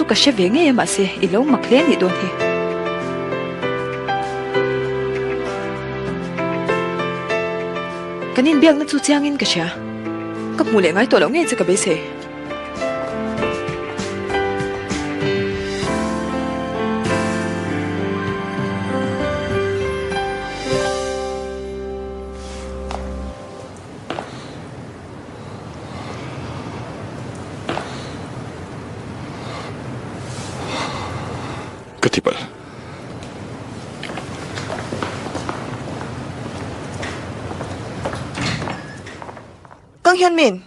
ka hre ve ngei a mahse i lo mak hle anih dawn hi. Kan inbiakna chu chiangin ka hria. Ka hmuh leh ngai tawh loh ngei che ka beisei. Ka ti palh. Kang hian min.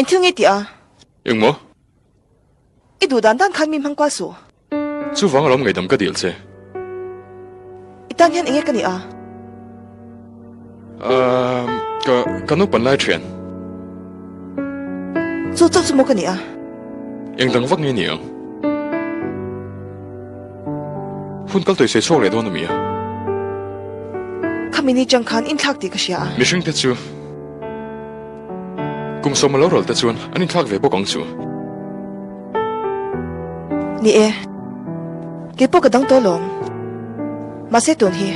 Engthil nge tih a? Engmaw? I duh dan dan khan mi hmang kual suh. Chuvang alawm ngaihdam ka dil che. I tan hian enge ka nih a? Ahh, ka ka naupan lai thian. Chu chauh chu maw ka nih a? Eng dang vak nge ni ang? Hun kal tawih sawi chhuak leh dawn a mi a? Khami ni chang khan inthlak tih ka hria a. Mihring te chu kum sawma lo ral te chuan an inthlak ve bawk ang chu. Ni e, kei pawh ka dang tawh alawm. Mahse tun hi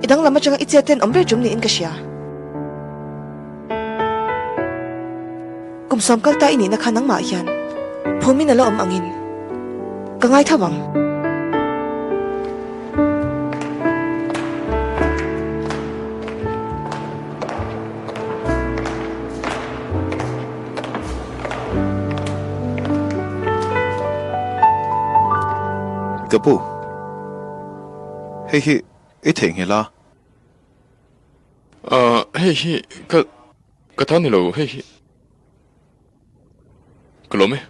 i danglam atanga i chet ten awm ber tum niin ka hria. Kum sawm kal ta i nihna kha nangmah hian phumin a la awm angin ka ngai tho ang. Ka pu, hei hi i theihnghilh a? Ahh, hei hi ka ka ta ni lo, hei hi ka lawm e.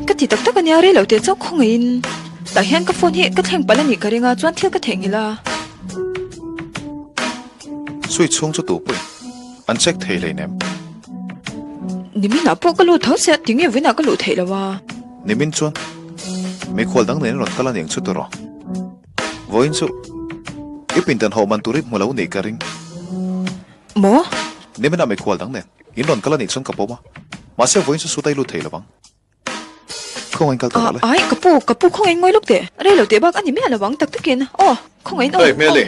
Ka ti tak tak ania rei lo teh chauh khawngaihin tah hian ka phone hi ka thleng palh a nih ka ring a chuan thil ka theihnghilh a. Switch chhung chu tu pawhin an check thei hleinem. Niminah pawh ka lut tho sia tinge vawiinah ka luh theih lo a. Nimin chuan mikhual dang nen rawn kal a niang chu tawh. Vawiin chu i pindan hawh man tur i hmu lo nih ka ring. Maw? Niminah mikhual dang nen in rawn kal a nih chuan ka pawm a, mahse vawiin chu suta i lut thei lo vang. Khawngain kal ta rawh le. Ai, ka pu, ka pu khawngain ngawi lawk teh. Rei lo teh bak a ni miah lo vang tak takin. Aw, khawngain aw. Hey, Hmeli.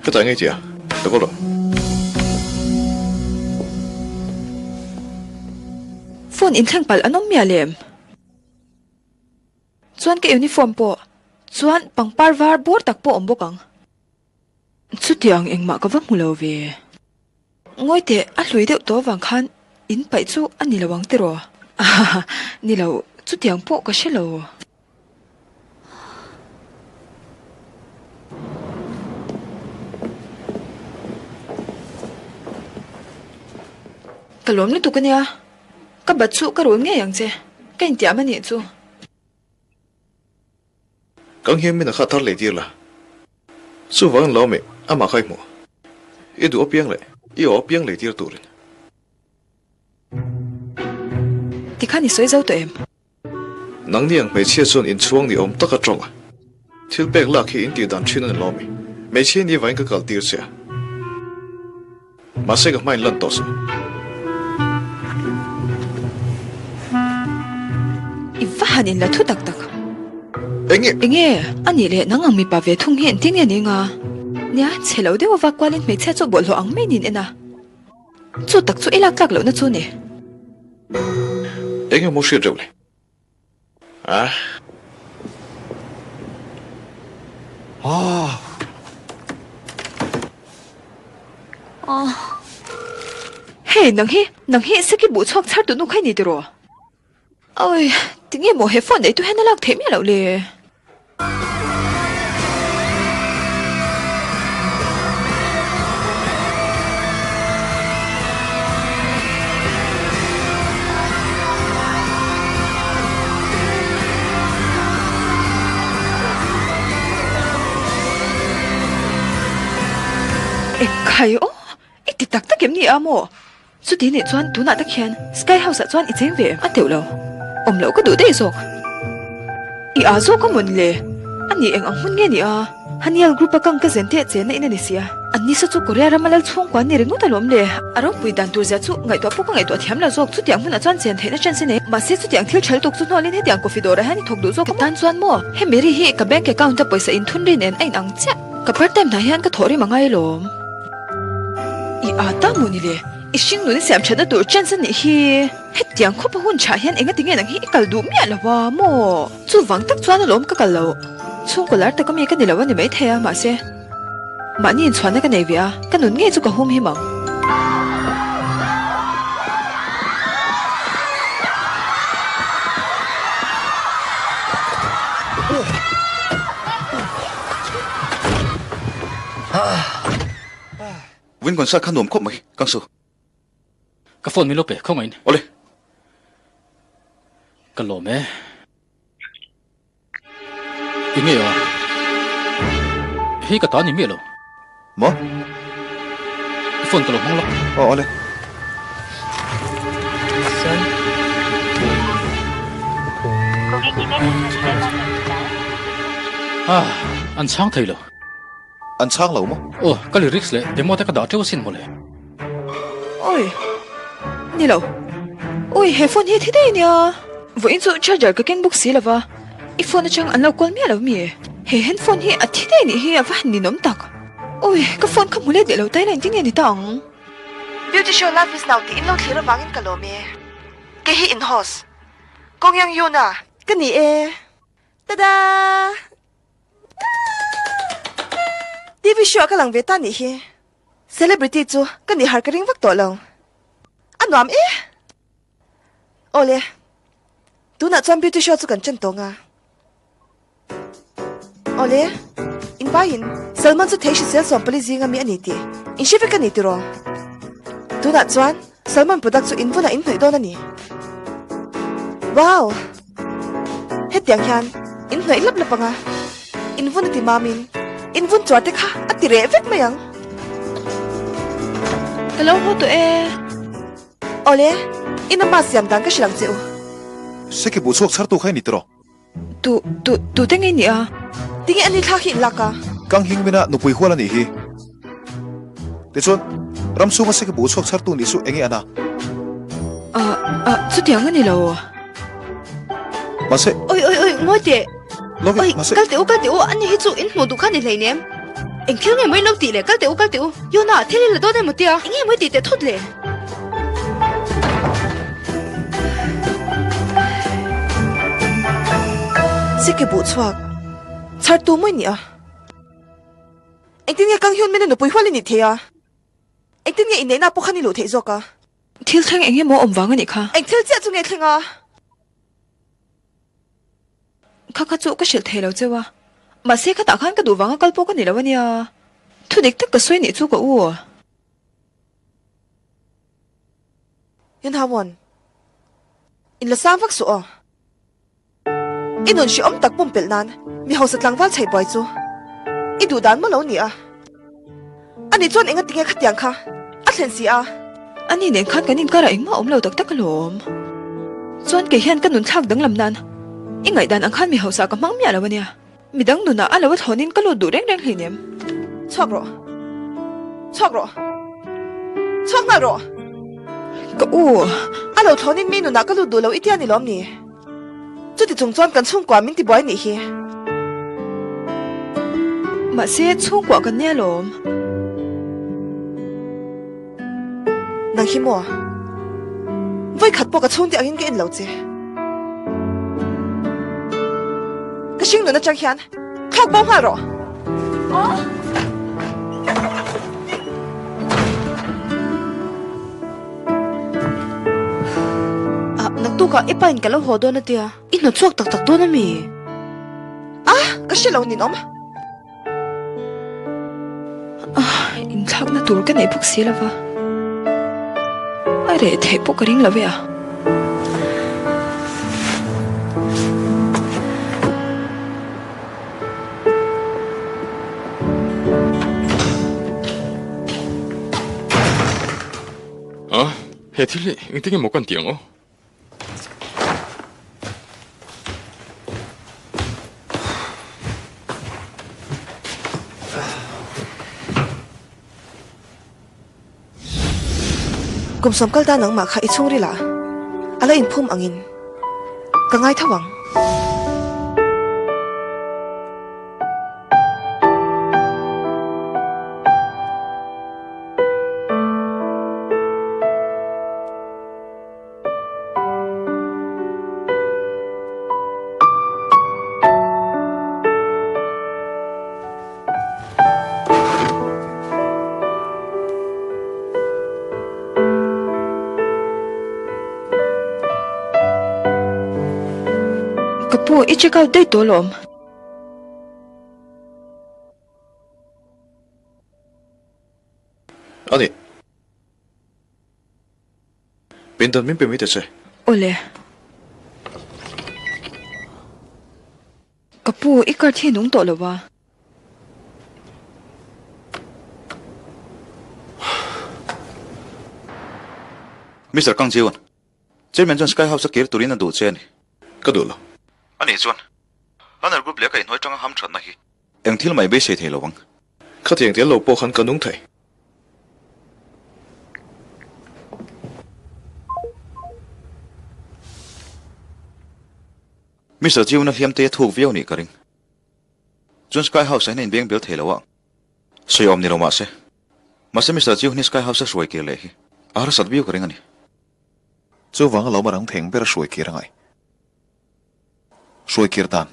Ka ta ngei tia, ka kal rawh. Phone inthleng palh an awm miah lem. Chuan ka uniform pawh chuan pangpar var bur tak pawh awm bawk ang. Chutiang engmah ka va hmu lo ve. Ngawi teh, a hlui deuh tawh avang khan in paih chu a ni lo ang tiraw? Ni lo, chutiang pawh ka hre lo. Ka lawm lutuk ania, ka bat chu ka rul ngei ang che, ka intiam anih chu. Kang hian min a kha tar leh tir la, chuvangin lo meh amah kha i hmuh, i duh apiang leh i aw apiang lei tir turin. Tikhan i sawi zo tawh em? Nangni ang hmeichhia chuan inchhuang ni awm tak a tawng a, thil pek lak hi in tih dan thin a ni lawm i, hmeichhia ni vain ka kal tir che a, mahse ka hmain lan tawh suh. I va han in la thu tak tak. Enge? Enge? A nih leh nang ang mipa ve thung hi engtin nge ni nga? Nia, chhe lo deuh ava kualin hmeichhia chu bawlhhlawh ang mai niin en a. Chu tak chu i lak tlak lohna chu ni. Eng emaw hriat reuh le. Ah. Ah. Ah. Hei, nang hi, nang hi seki buh chhuak chhar tunu kha i ni tiraw? Awi, tinge maw he phone nei tu hian a lak theih miah loh le? Ekhai aw! I ti tak tak em ni a maw? Chuti nih chuan tunah tak hian Sky House ah chuan i cheng ve em? A teuh lo. Awm loh ka duh daih zawk. I aa zawk a mawn le? A nih eng ang hmun nge ni a? Haniel Group a kang ka zen teh chenna in a ni sia. An nisa chu Korea rama lal chhungkua an ni ringawt alawm le. A ropui dan tur zia chu ngaihtuah pawh ka ngaihtuah thiam lo zawk. Chutiang hmunah chuan chen theihna chance a nei. Mahse chutiang thil ṭhal tuk chu hnawlin hetiang coffee dawrah hian i thawk duh zawk a maw? Ka tan chuan maw? He Mary hi ka bank account a pawisa inthun ri nen a inang chiah. Ka part time hnah hian ka thawh rim a ngai alawm. I aa ta maw ni le? I hring nun i siam thatna tur chance a nih hi. Hetiang khawpa hun chhah hian enga tinge nang hi i kal duh miah lo a maw? Chuvang tak chuan alawm ka kal lo. Chhungkaw lar taka mi ka ni lo a ni maithei a, mahse mahni inchhuahna ka nei ve a, ka nun ngei chu ka hum him ang. Vin concert kha nuam khawp mai, Kang Su. Ka phone min lo pe, khawngaih in. Awle. Ka lawm e. Enge a? Hei ka ta ni miah lo. Maw? I phone ka lo hmang lawk. Aw awle. Ah, an chhang thei lo. An chhang lo maw? Aw, ka lyrics leh demo te ka dah teuh asin mawle. Oi, ni lo. Oi, he phone hi thi daih ania. Vawiin chu charger ka keng bawk si lova, i phone atang an lo call miah lo mi? He handphone hi a thi daih nih hi a va han ninawm tak. Oi, ka phone kha hmu let leh lo tai la engtin nge ni ta ang? Beauty show life is now tih in lo thlir avangin ka lawm e. Kei hi in host, Kong Yang Yuna ka ni e. Tada! TV show ah ka lang ve ta nih hi. Celebrity chu ka nih har ka ring vak tawh lo. A nuam e! Awle, tunah chuan beauty show chu kan chen tawng a. Awle, in vaiin Salman chu thei hrisel sawmpali zinga mi a ni tih in hre vek a ni tiraw? Tunah chuan Salman product chu in vunah in hnawih dawn a ni. Wow! Hetiang hian in hnawih lap lap ang a, in vun a ti mamin in vun chuar te kha a ti reh vek mai ang. Ka lo haw tawh e. Awle, in a mask siam dan ka hrilh ang che u. Seki buh chhuak chhar tu kha i ni tiraw? Tu, tu, tu te ngei ni a? Tinge ani thlak hi in lak a? Kang hing mina nupui hual a nih hi. Tichuan, ram chhunga seki buh chhuak chhar tu nih chu enge an a? A, a, chutiang a ni lo. Mahse. Oi, oi, oi, ngawi teh. Lawk Oi, mahse. kal teh u, kal teh u, ani hi chu in hmuh duh kha ni hleinem. Eng thil nge maw in lo tih le, kal teh u, kal teh u. Yona, thil hi la dawn emaw tia, eng nge maw i tih teh thut le? Seki buh chhuak, chhar tu mawi nia. Engtin nge Kang Hyun Min-a nupui hual i nih thei a? Engtin nge inneihna pawh khan i luh theih zawk a? Thil thleng eng emaw awm vang a nih kha. Eng thil chiah chu nge thleng a? Kha kha chu ka hrilh thei lo cheu a, mahse khatah khan ka duh vanga kal pawh ka ni lo a nia. Thu dik tak ka sawi nih chu ka u. Yun Ha Won, in la sang vak suh aw. I nun hrehawm tak pumpelh nan mi hausa tlangval chheih buai chu i duh dan maw lo ni a? Ani chuan enga tinge khatiang kha a thlen si a? Ani nen khan kan inkarah engmah awm lo tak tak alawm. Chuan kei hian ka nun thlak danglam nan i ngaihdan ang khan mi hausa ka hmang miah lo ania. Midang nunah a lo a thlawnin ka lut duh reng reng hleinem. Chhuak rawh. Chhuak rawh. Chhuak nghal rawh. Ka u. A lo thlawnin mi nunah ka lut duh lo i tia ni lawm ni? Chuti chung chuan kan chhungkua min tibuai nih hi. Mahse chhungkua kan nia lawm. Nang hi maw? Vawi khat pawh ka chhungte angin ka en lo che. Ka hring nun atang hian thlawk bo nghal rawh. Ah, naktukah i pa in ka lo haw dawn a tia, i hnawt chhuak tak tak dawn a mi? Ah, ka hre lo ninawm. Ah, inthlakna tur ka neih bawk si lova. A reh theih pawh ka ring lo ve a. He thil hi engtin nge maw kan tih ang aw? Kum sawm kal ta nangmah kha i chhungril ah a la inphum angin ka ngai tho ang. Ka pu, i check out daih tawh alawm. A ni. Pindan min pe mai ta che. Awle. Ka pu, i card hi nung tawh lo a. Mister Kang Jiwon, Chairman chuan Sky House a kir turin a duh che a ni. Ka duh lo. A nih chuan, Hanner Group leh a kaihhnuai atanga ham thatna hi eng thil mai beisei thei lo ang. Khatiang tel lo pawh khan ka nung thei. Mister Jiwon a hliam te a thuk viau nih ka ring. Chuan Sky House ah hian a inbeng bel thei lo a, sawi awm ni lo mahse. Mahse Mister Jiwon hi Sky House a hruai kir leh hi a harsat viau ka ring a ni. Chuvang a lo marang theng ber a hruai kir angai. Hruai kir dan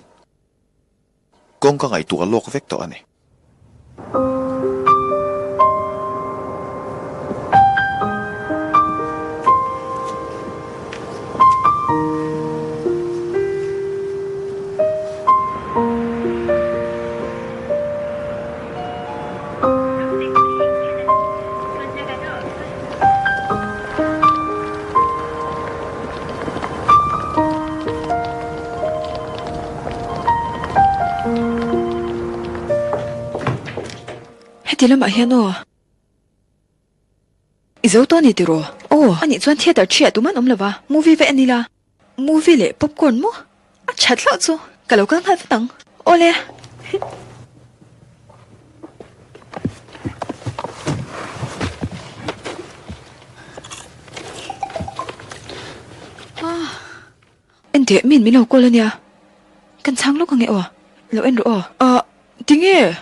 kawng ka ngaihtuah lawk vek tawh a ni. Heti lamah hian aw. I zo tawh a ni tiraw? Aw, anih chuan theatre ṭhiah tuman awm lova, movie vek a ni la. Movie leh popcorn maw? A ṭhat hlauh chu ka lo kal nghal vat ang. Awle. Enteh, min min lo call ania. Kan chhang lawk ange aw. Lo en rawh aw. Ah, tinge?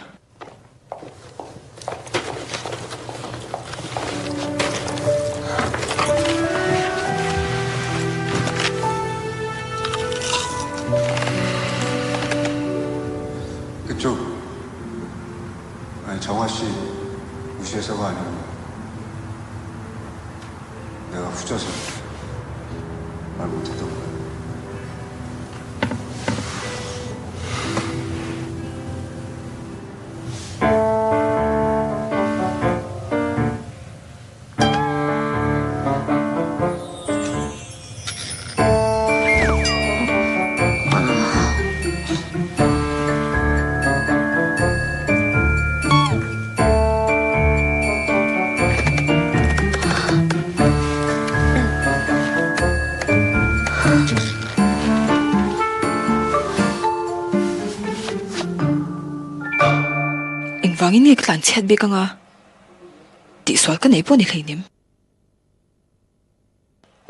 그쪽 아니 정화 씨 무시해서가 아니고 내가 후져서 말 못했던 거야. Engvangin nge ka tlan chhiat bik anga tihsual ka nei pawh ni hleinem.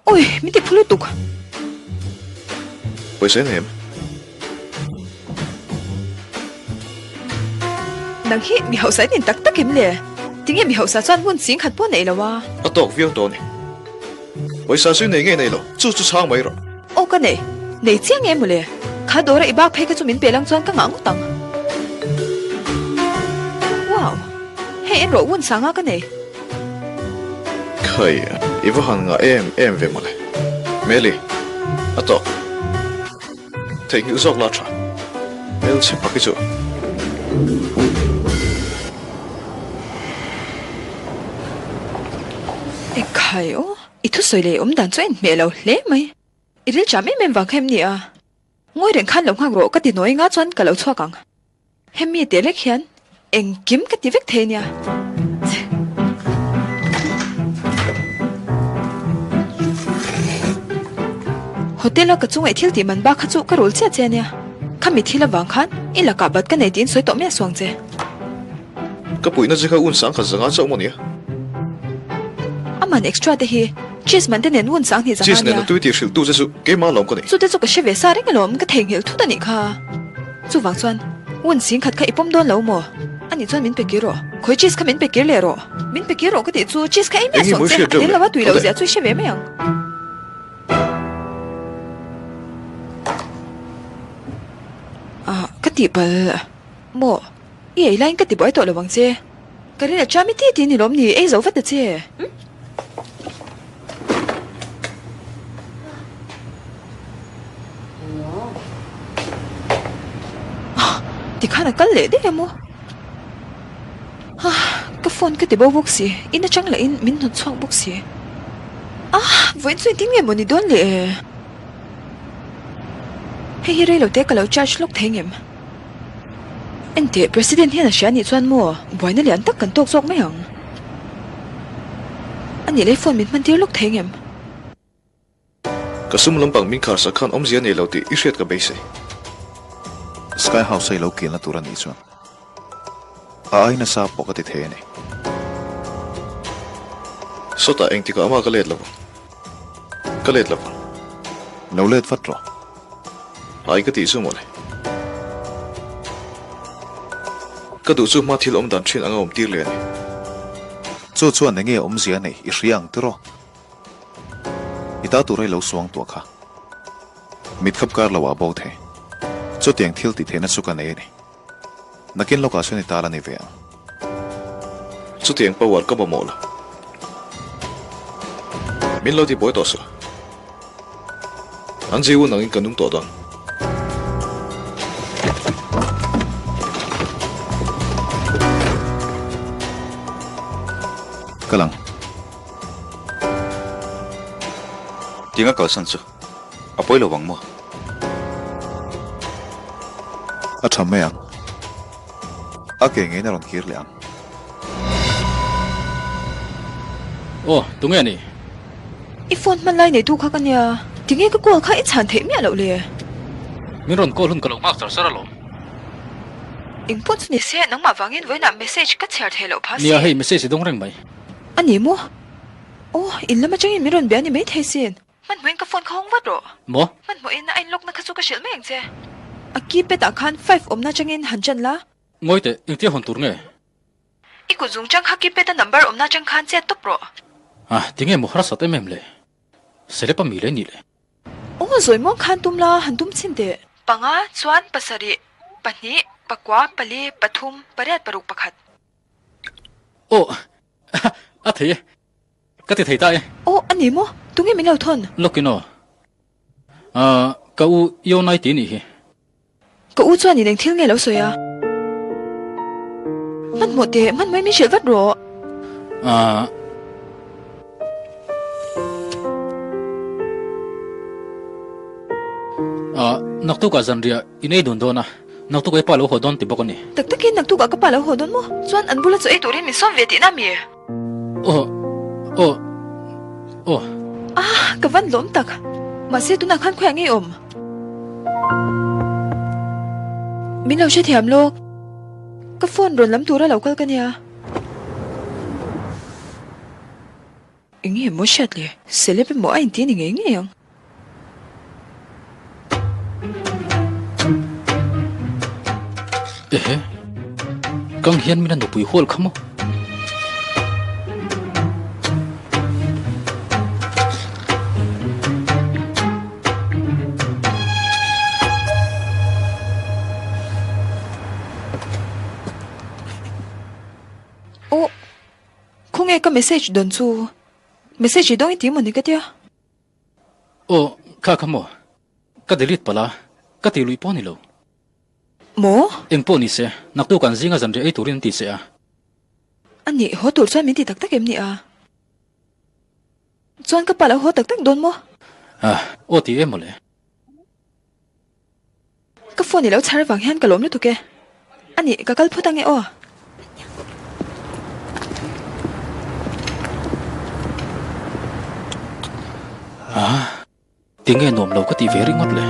Oi, min ti phu lutuk. Pawisa i nei em? Nang hi mi hausa i nin tak tak em le? Tinge mi hausa chuan hmun ching khat pawh nei lo a? A tawk viau tawh a ni. Pawisa chu i nei ngei nei lo, chu chu chhang mai rawh. Aw ka nei, nei chiang em mawle. Kha dawra i bak phei kha chu min pe lang chuan ka ngah ngawt ang. Wow! Hei en rawh wun sanga ka nei. Khai, i va han ngah em em ve mawle. Meli, a tawk. Theihnghilh zawk la tha. Hmelchhe pak hi chu. Ekhai aw, i thusawi leh i awm dan chu a inhmeh lo hle mai. I ril cham em em vang kha em ni a? Ngawi reng khan lo nghak rawh ka ti nawi nga chuan ka lo chhuak ang. Hemi teh lek hian engkim ka ti vek thei nia. Hotel a ka chunga i thil tih man bak kha chu ka rul chiah che ania. Khami thil avang khan i lakah bat ka nei tiin sawi tawh miah suang che. Ka puihna che kha un sang khat zanga chauh maw nia? A man extra te hi cheese man te nen un sang hnih zanga Cheese ania. nen a tui tih hrilh tu che chu keimah lawm ka ni. Chu te chu ka hre ve sa reng alawm, ka theihnghilh thut a nih kha. Chuvang chuan un sing khat kha i pawm dawn lo maw? Ani chuan min pe kir rawh. Khawi cheese kha min pe kir leh rawh. Min pe kir rawh ka tih chu cheese kha ei miah Eng suang emaw i che, hriat a deuh tel leh. lo a tui loh Awle. zia chu i hre ve mai ang. Ah, ka tih palh. Maw, i ei laiin ka ti buai tawh lo ang che. Ka rin a cham i ti ti ni lawm ni, ei zo vat ta che. Tikhan a kal leh daih a maw? Ka phone ka ti bo bawk si, in atang lah in min hnawt chhuak bawk si. Ah, vawiin chu engtin nge maw ni dawn le? Hei hi reilo te ka lo charge lawk thei ngem? Enteh, President hian a hria anih chuan maw buaina lian tak kan tawk zawk mai ang. Anih leh phone min hman tir lawk thei ngem? Ka sum lampang min khar sak khan awmzia nei lo tih i hriat ka beisei. Sky House a i lo kilna tur a nih chuan a ai nasa pawh ka ti thei a ni. Sawtah engtikah amah ka let lo vang. Ka let lo vang. Lo let vat rawh. Ai ka tih chu mawle. Ka duh chu hma thil awm dan thin anga awm tir leh a ni. Chu chuan enge awmzia nei i hria ang tiraw? I ta tur a i lo suang tuah kha. Mit khap kar lo ah bo thei. Chutiang thil tih theihna chu ka nei a ni. Nakin lawkah chuan i tal a ni ve ang. Chutiang power ka mamawh lo. Min lo ti buai tawh suh. An zeu nangin ka nung tawh dawn. Ka lang. Tinga kalsan chu a pawi lo vang maw? A tha mai ang. A ke ngeiin a rawn kir leh ang. Aw, tunge a ni? I phone hman lai neitu kha ka nia. Tinge ka call kha i chhan theih miah loh le? Min rawn call hun ka lo nghak char char alawm. Engpawh chu ni se, nangmah vangin vawiinah message ka chhiar theih loh phah si. Nia, hei message i dawng reng mai. A ni maw? Aw, in lam atangin min rawn bia ni maithei sin. Hmanhmawhin ka phone kha hawng vat rawh. Maw? Hmanhmawhin a inlock-na kha chu ka hrilh mai ang che. A keypad ah khan five awmna atangin han chan la. Ngawi teh, engtia hawn tur nge? I kut zung chang kha keypad a number awmna atang khan chet tawp rawh. Ah, tinge maw harsat em em le? Celeb a mi le nih le? Aw, zawi muang khan tum la, han tum chhin teh. Panga, chuan, pasarih, pahnih, pakua, pali, pathum, pariat, paruk, pakhat. Aw, a thei e. Ka ti thei ta e. Aw, a ni maw? Tunge min lo thawn? Lawkin aw. Ah, ka u Ionai ti nih hi. Ka u chuan in eng thil nge lo sawi a? Hmanhmawh teh, hmanhmawhin min hrilh vat rawh. Ah. Ah, naktukah zanriah in ei dun dawn a. Naktuk ei pa lo haw dawn ti bawk a ni. Tak takin naktukah ka pa lo haw dawn maw? Chuan an bula chaw ei turin min sawm ve tihna mi? Aw, aw, aw. Ah, ka van lawm tak. Mahse tunah khan khawiah ngei awm? Min lo hrethiam lawk. Ka phone rawn lam tura lo kal ka nia. Eng nge maw hriat le? Celeb emaw a inti ni ngei ngei ang. Ehe, kang hian min a nupui hual kha maw? Aw, khawnge ka message dawn chu? Message i dawng i ti maw ni ka tia? Aw, kha kha maw? Ka delete palh a, ka tih luih pawh a ni lo. Maw? Eng pawh ni se, naktuk an zinga zanriah ei turin an ti che a. A nih, haw tur chuan min ti tak tak em ni a? Chuan ka pa lo haw tak tak dawn maw? Ah, aw ti em mawle. Ka phone i lo chhar avang hian ka lawm lutuk e. A nih, ka kal phawt ange aw. Ah, Tinge nuam lo ka tih ve ringawt le?